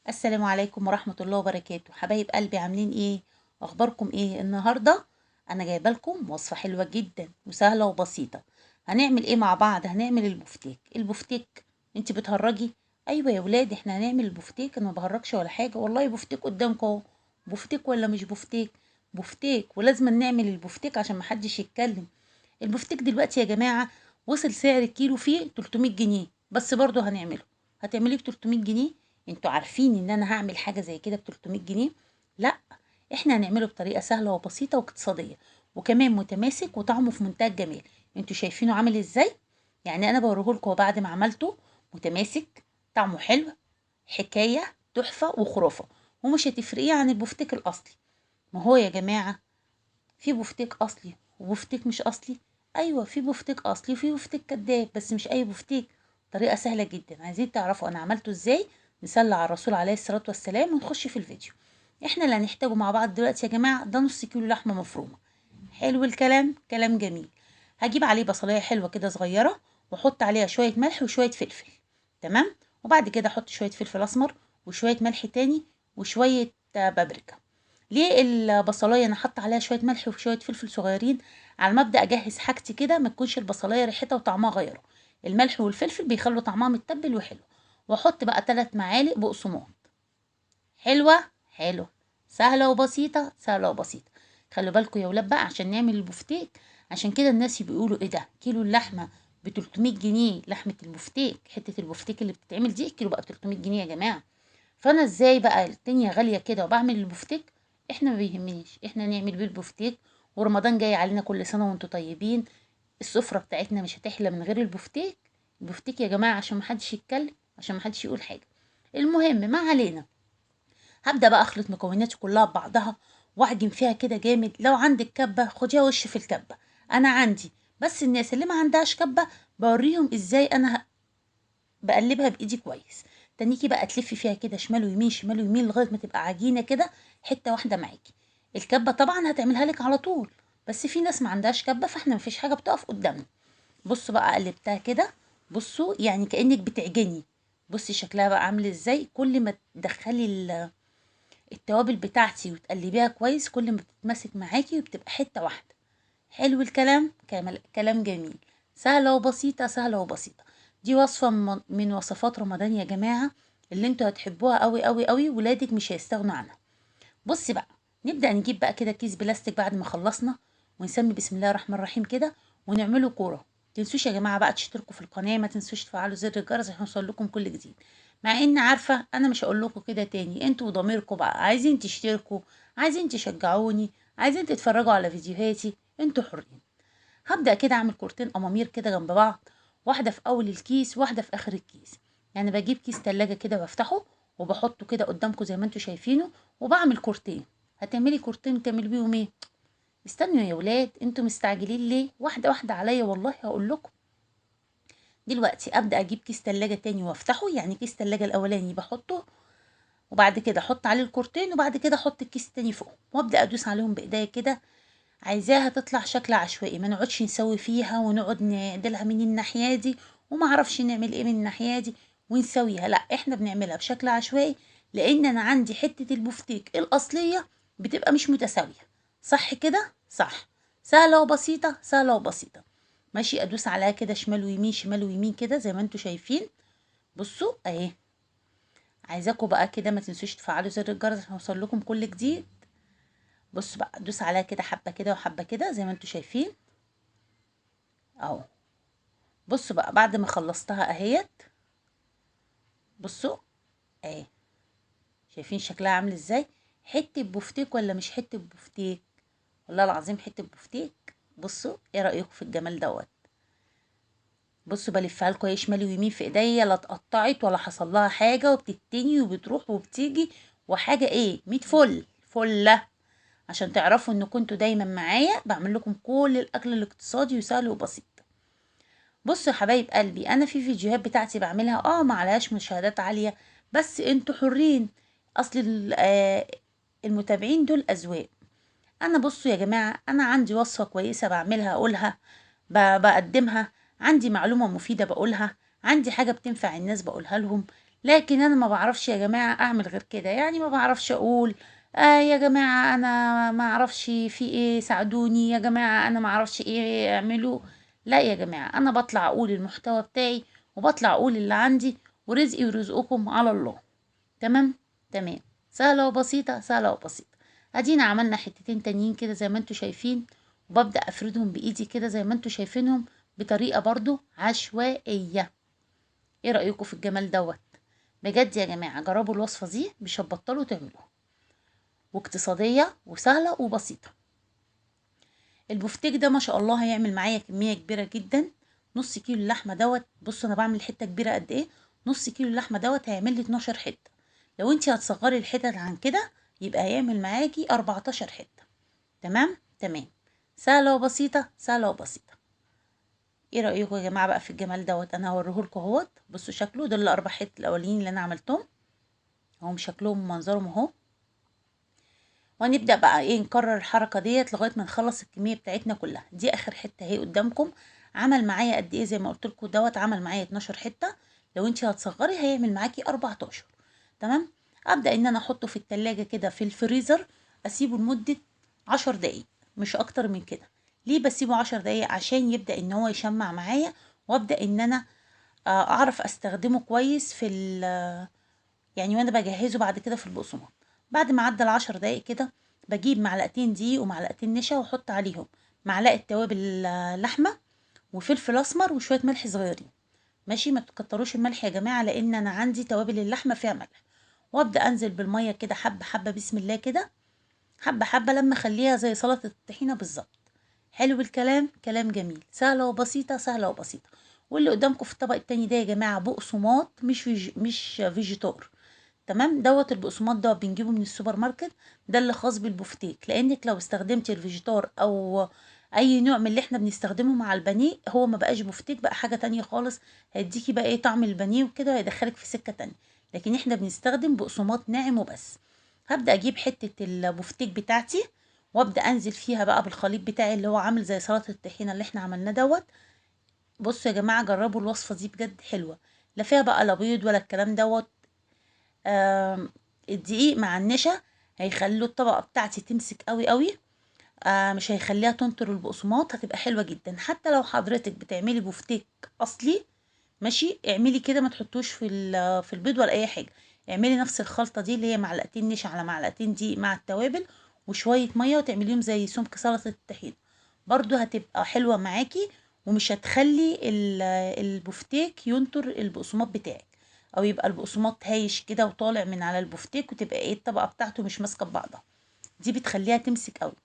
السلام عليكم ورحمة الله وبركاته. حبايب قلبي، عاملين ايه؟ اخباركم ايه النهاردة؟ انا جايبه لكم وصفة حلوة جدا وسهلة وبسيطة. هنعمل ايه مع بعض؟ هنعمل البفتيك. البفتيك انت بتهرجي؟ ايوه يا ولاد، احنا هنعمل البفتيك. انا ما بهرجش ولا حاجة والله، بفتيك قدامكم اهو. بفتيك ولا مش بفتيك؟ بفتيك، ولازم نعمل البفتيك عشان محدش يتكلم. البفتيك دلوقتي يا جماعة وصل سعر الكيلو فيه 300 جنيه، بس برضو هنعمله. هتعمليه ب 300 جنيه؟ انتوا عارفين ان انا هعمل حاجة زي كده ب 300 جنيه؟ لا، احنا هنعمله بطريقة سهلة وبسيطة واقتصادية، وكمان متماسك وطعمه في منتهى الجمال. انتوا شايفينه عامل ازاي؟ يعني انا بوريهولكم بعد ما عملته، متماسك، طعمه حلو، حكاية تحفة وخرافة، ومش هتفرقيه عن البفتيك الاصلي. ما هو يا جماعة في بفتيك اصلي وبفتيك مش اصلي. ايوه، في بفتيك اصلي وفي بفتيك كداب، بس مش اي بفتيك. طريقة سهلة جدا، عايزين تعرفوا انا عملته ازاي؟ نصلي على الرسول عليه الصلاة والسلام ونخش في الفيديو. احنا اللي هنحتاجه مع بعض دلوقتي يا جماعة ده نص كيلو لحمة مفرومة. حلو الكلام، كلام جميل. هجيب عليه بصلاية حلوة كده صغيرة، واحط عليها شوية ملح وشوية فلفل، تمام؟ وبعد كده احط شوية فلفل اسمر وشوية ملح تاني وشوية بابريكا. ليه البصلاية انا حاطة عليها شوية ملح وشوية فلفل صغيرين؟ على مبدأ اجهز حاجتي كده ما تكونش البصلاية ريحتها وطعمها غيره. الملح والفلفل بيخلوا طعمها متبل وحلو. واحط بقى 3 معالق بقسماط. حلوة حلوة، سهلة وبسيطة، سهلة وبسيطة. خلوا بالكم يا ولاد بقى عشان نعمل البفتيك. عشان كده الناس بيقولوا ايه ده، كيلو اللحمة ب 300 جنيه، لحمة البفتيك، حتة البفتيك اللي بتتعمل دي كيلو بقى ب 300 جنيه يا جماعة. فانا ازاي بقى الدنيا غالية كده وبعمل البفتيك؟ احنا ما بيهمنيش، احنا نعمل بيه البفتيك. ورمضان جاي علينا، كل سنة وانتم طيبين. السفرة بتاعتنا مش هتحلى من غير البفتيك. البفتيك يا جماعة عشان ما حدش يتكلم، عشان ما حدش يقول حاجة. المهم ما علينا، هبدأ بقى اخلط مكوناتي كلها ببعضها واعجن فيها كده جامد. لو عندك كبة خديها وش في الكبة، انا عندي، بس الناس اللي ما عندهاش كبة بوريهم ازاي انا بقلبها بايدي كويس. تنيكي بقى تلفي فيها كده شمال ويمين شمال ويمين لغاية ما تبقى عجينة كده حتة واحدة معاكي. الكبة طبعا هتعملها لك على طول، بس في ناس ما عندهاش كبة، فاحنا مفيش حاجة بتقف قدامنا. بصوا بقى قلبتها كده، بصوا يعني كأنك بتعجني. بصي شكلها بقى عامل ازاي. كل ما تدخلي التوابل بتاعتي وتقلبيها كويس كل ما بتتماسك معاكي وبتبقى حتة واحدة. حلو الكلام، كلام جميل. سهلة وبسيطة، سهلة وبسيطة. دي وصفة من وصفات رمضان يا جماعة اللي انتوا هتحبوها قوي قوي قوي، ولادك مش هيستغنوا عنها. بصي بقى نبدأ نجيب بقى كده كيس بلاستيك بعد ما خلصنا، ونسمي بسم الله الرحمن الرحيم كده، ونعمله كورة. تنسوش يا جماعة بقى تشتركوا في القناة، ما تنسوش تفعلوا زر الجرس عشان يوصل لكم كل جديد. مع ان عارفة انا مش هقول لكم كده تاني، انتوا وضميركم بقى، عايزين تشتركوا، عايزين تشجعوني، عايزين تتفرجوا على فيديوهاتي، انتوا حرين. هبدأ كده اعمل كورتين قمامير كده جنب بعض، واحدة في اول الكيس واحدة في اخر الكيس. يعني بجيب كيس تلاجة كده بفتحه وبحطه كده قدامكم زي ما انتوا شايفينه، وبعمل كورتين. هتعملي كورتين تعملي بيهم ايه؟ استنوا يا ولاد، انتوا مستعجلين ليه؟ واحدة واحدة عليا والله هقول لكم. دلوقتي ابدأ اجيب كيس تلاجة تاني وافتحه، يعني كيس تلاجة الاولاني بحطه وبعد كده احط عليه الكورتين، وبعد كده احط الكيس التاني فوق، وابدأ ادوس عليهم بايديا كده. عايزاها تطلع شكل عشوائي، ما نقعدش نسوي فيها ونقعد نعدلها من الناحية دي وما اعرفش نعمل ايه من الناحية دي ونسويها، لا احنا بنعملها بشكل عشوائي، لان انا عندي حتة البفتيك الاصلية بتبقى مش متساوية. صح كده؟ صح. سهلة وبسيطة، سهلة وبسيطة. ماشي، ادوس عليها كده شمال ويمين شمال ويمين كده زي ما انتوا شايفين. بصوا اهي. عايزاكم بقى كده ما تنسوش تفعلوا زر الجرس عشان يوصل لكم كل جديد. بصوا بقى ادوس عليها كده حبة كده وحبة كده زي ما انتوا شايفين اهو. بصوا بقى بعد ما خلصتها اهيت، بصوا اهي، شايفين شكلها عامل ازاي؟ حتة بفتيك ولا مش حتة بفتيك؟ والله العظيم حتة بفتيك. بصوا ايه رأيكم في الجمال دوت؟ بصوا بلفها لكم اهي شمال ويمين في ايديا، لا اتقطعت ولا حصل لها حاجة، وبتتني وبتروح وبتيجي وحاجة ايه، 100 فل فلة. عشان تعرفوا ان كنتوا دايما معايا بعمل لكم كل الاكل الاقتصادي وسهل وبسيط. بصوا يا حبايب قلبي، انا في فيديوهات بتاعتي بعملها ما عليهاش مشاهدات عالية، بس انتوا حرين، اصل المتابعين دول اذواق. انا بصوا يا جماعة، انا عندي وصفة كويسة بعملها اقولها، بقدمها، عندي معلومة مفيدة بقولها، عندي حاجة بتنفع الناس بقولها لهم. لكن انا ما بعرفش يا جماعة اعمل غير كده، يعني ما بعرفش اقول يا جماعة انا ما اعرفش في ايه ساعدوني، يا جماعة انا ما اعرفش ايه اعملوا. لا يا جماعة، انا بطلع اقول المحتوى بتاعي وبطلع اقول اللي عندي، ورزقي ورزقكم على الله. تمام تمام، سهلة وبسيطة، سهلة وبسيطة. ادينا عملنا حتتين تانيين كده زي ما انتوا شايفين، وببدأ افردهم بايدي كده زي ما انتوا شايفينهم بطريقة برضو عشوائية. ايه رأيكم في الجمال دوت؟ بجد يا جماعة جربوا الوصفة دي، مش هتبطلوا تعملوها، واقتصادية وسهلة وبسيطة. البفتيك ده ما شاء الله هيعمل معايا كمية كبيرة جدا، نص كيلو اللحمة دوت. بصوا انا بعمل حتة كبيرة قد ايه، نص كيلو اللحمة دوت هيعمل لي 12 حتة. لو انتي هتصغري الحتت عن كده يبقى هيعمل معاكي 14 حتة. تمام تمام، سهلة وبسيطة، سهلة وبسيطة. ايه رأيكم يا جماعة بقى في الجمال دوت؟ انا هوريهولكوا اهوت. بصوا شكله، دول الاربع حتت الاولين اللي انا عملتهم اهم، شكلهم ومنظرهم اهو. وهنبدأ بقى ايه، نكرر الحركة ديت لغاية ما نخلص الكمية بتاعتنا كلها. دي اخر حتة اهي قدامكم. عمل معايا قد ايه؟ زي ما قلت لكم دوت عمل معايا 12 حتة. لو انتي هتصغري هيعمل معاكي 14. تمام، ابدأ ان انا احطه في التلاجة كده في الفريزر، اسيبه لمدة 10 دقايق مش اكتر من كده. ليه بسيبه 10 دقايق؟ عشان يبدأ ان هو يشمع معايا، وابدأ ان انا اعرف استخدمه كويس في يعني وانا بجهزه بعد كده في البقسماط. بعد ما عدى ال10 دقايق كده بجيب معلقتين دقيق ومعلقتين نشا، واحط عليهم معلقه توابل لحمه وفلفل اسمر وشوية ملح صغيرين. ماشي، ما تكتروش الملح يا جماعة لان انا عندي توابل اللحمة فيها ملح. وابدا انزل بالمية كده حبه حبه، بسم الله كده حبه حبه، لما اخليها زي سلطة الطحينه بالظبط. حلو الكلام، كلام جميل، سهلة وبسيطة، سهلة وبسيطة. واللي قدامكم في الطبق التاني ده يا جماعة بقسماط مش فيجيتار. تمام، دوت البقسماط ده بنجيبه من السوبر ماركت، ده اللي خاص بالبفتيك، لانك لو استخدمتي الفيجيتار او اي نوع من اللي احنا بنستخدمه مع البانيه هو ما بقاش بفتيك، بقى حاجة تانية خالص، هيديكي بقى ايه طعم البانيه وكده، هيدخلك في سكة تانية. لكن احنا بنستخدم بقسماط ناعم وبس. هبدا اجيب حتة البفتيك بتاعتي وابدا انزل فيها بقى بالخليط بتاعي اللي هو عامل زي سلطة الطحينه اللي احنا عملناه دوت. بصوا يا جماعة جربوا الوصفة دي بجد حلوة، لا فيها بقى لا بيض ولا الكلام دوت. الدقيق مع النشا هيخلوا الطبقة بتاعتي تمسك قوي قوي، مش هيخليها تنطر البقسماط، هتبقى حلوة جدا. حتى لو حضرتك بتعملي بفتيك اصلي ماشي، اعملي كده، ما تحطوش في البيض ولا اي حاجة، اعملي نفس الخلطة دي اللي هي معلقتين نشا على معلقتين دقيق مع التوابل وشوية مية، وتعمليهم زي سمك سلطة الطحينه، برضو هتبقى حلوة معاكي، ومش هتخلي البفتيك ينطر البقسماط بتاعك، او يبقى البقسماط هايش كده وطالع من على البفتيك، وتبقى ايه الطبقة بتاعته مش ماسكه ببعضها. دي بتخليها تمسك قوي.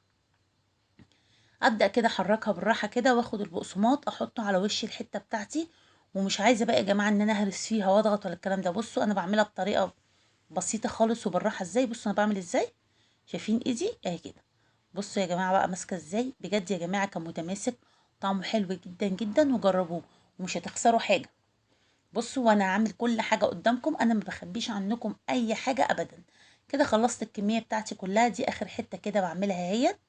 ابدا كده احركها بالراحة كده، واخد البقسماط احطه على وش الحتة بتاعتي، ومش عايزه بقى يا جماعة ان انا اهرس فيها واضغط ولا الكلام ده. بصوا انا بعملها بطريقة بسيطة خالص وبالراحه ازاي. بصوا انا بعمل ازاي، شايفين ايدي اهي كده. بصوا يا جماعة بقى ماسكه ازاي، بجد يا جماعة كان متماسك، طعمه حلو جدا جدا، وجربوه ومش هتخسروا حاجة. بصوا وانا عامل كل حاجة قدامكم، انا ما بخبيش عنكم اي حاجة ابدا. كده خلصت الكمية بتاعتي كلها، دي اخر حتة كده بعملها اهيت.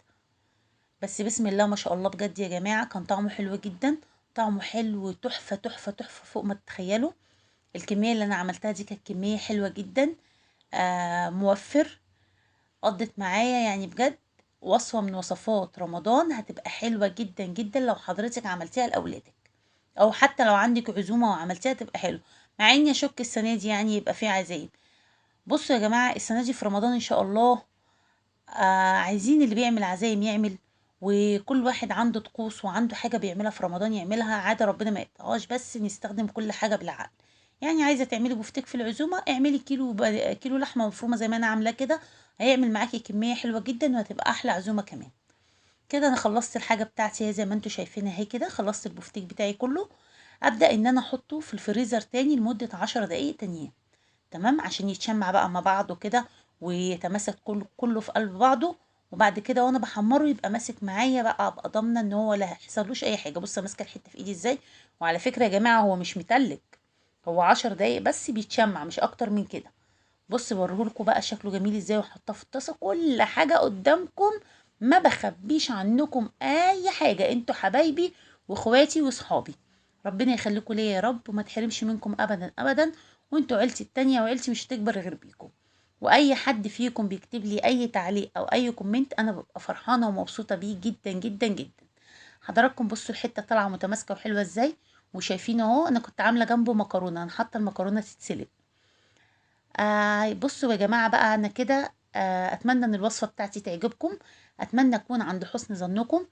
بس بسم الله ما شاء الله بجد يا جماعة كان طعمه حلو جدا، طعمه حلو تحفة تحفة تحفة فوق ما تتخيلوا. الكمية اللي انا عملتها دي كانت كمية حلوة جدا، موفر، قضت معايا يعني بجد. وصفه من وصفات رمضان هتبقى حلوة جدا جدا لو حضرتك عملتيها لاولادك، او حتى لو عندك عزومة وعملتيها تبقى حلوة. مع اني اشك السنة دي يعني يبقى في عزايم. بصوا يا جماعة السنة دي في رمضان ان شاء الله عايزين اللي بيعمل عزايم يعمل، وكل واحد عنده طقوس وعنده حاجة بيعملها في رمضان يعملها، عادة ربنا ما يقطعهاش، بس نستخدم كل حاجة بالعقل. يعني عايزه تعملي بفتيك في العزومة اعملي كيلو لحمه مفرومه زي ما انا عاملاه كده، هيعمل معاكي كمية حلوة جدا وهتبقى احلى عزومة كمان. كده انا خلصت الحاجة بتاعتي زي ما انتم شايفينها اهي كده، خلصت البفتيك بتاعي كله. ابدا ان انا احطه في الفريزر تاني لمدة 10 دقايق تانيين، تمام، عشان يتشمع بقى مع بعضه كده ويتماسك كله في قلب بعضه. وبعد كده وانا بحمره يبقى ماسك معايا بقى، ابقى ضامنه ان هو لا هيحصلوش اي حاجة. بصوا ماسكه الحتة في ايدي ازاي. وعلى فكرة يا جماعة هو مش متلج، هو 10 دقايق بس بيتشمع مش اكتر من كده. بصوا بوريهولكوا بقى شكله جميل ازاي، وحطاه في الطاسه، كل حاجة قدامكم، ما بخبيش عنكم اي حاجة، انتوا حبايبي واخواتي وصحابي، ربنا يخليكم ليا يا رب وما تحرمش منكم ابدا ابدا. وانتوا عيلتي التانية، وعيلتي مش هتكبر غير بيكم. واي حد فيكم بيكتب لي اي تعليق او اي comment انا ببقى فرحانة ومبسوطة بيه جدا جدا جدا. حضراتكم بصوا الحتة طالعه متماسكة وحلوه ازاي، وشايفين اهو انا كنت عامله جنبه مكرونه، انا حاطه المكرونه تتسلق. بصوا يا جماعة بقى، انا كده اتمنى ان الوصفة بتاعتي تعجبكم، اتمنى اكون عند حسن ظنكم،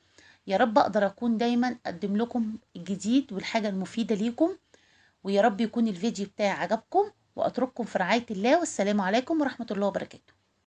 يا رب اقدر اكون دايما اقدم لكم الجديد والحاجة المفيدة ليكم، ويا رب يكون الفيديو بتاعي عجبكم، واترككم في رعاية الله، والسلام عليكم ورحمة الله وبركاته.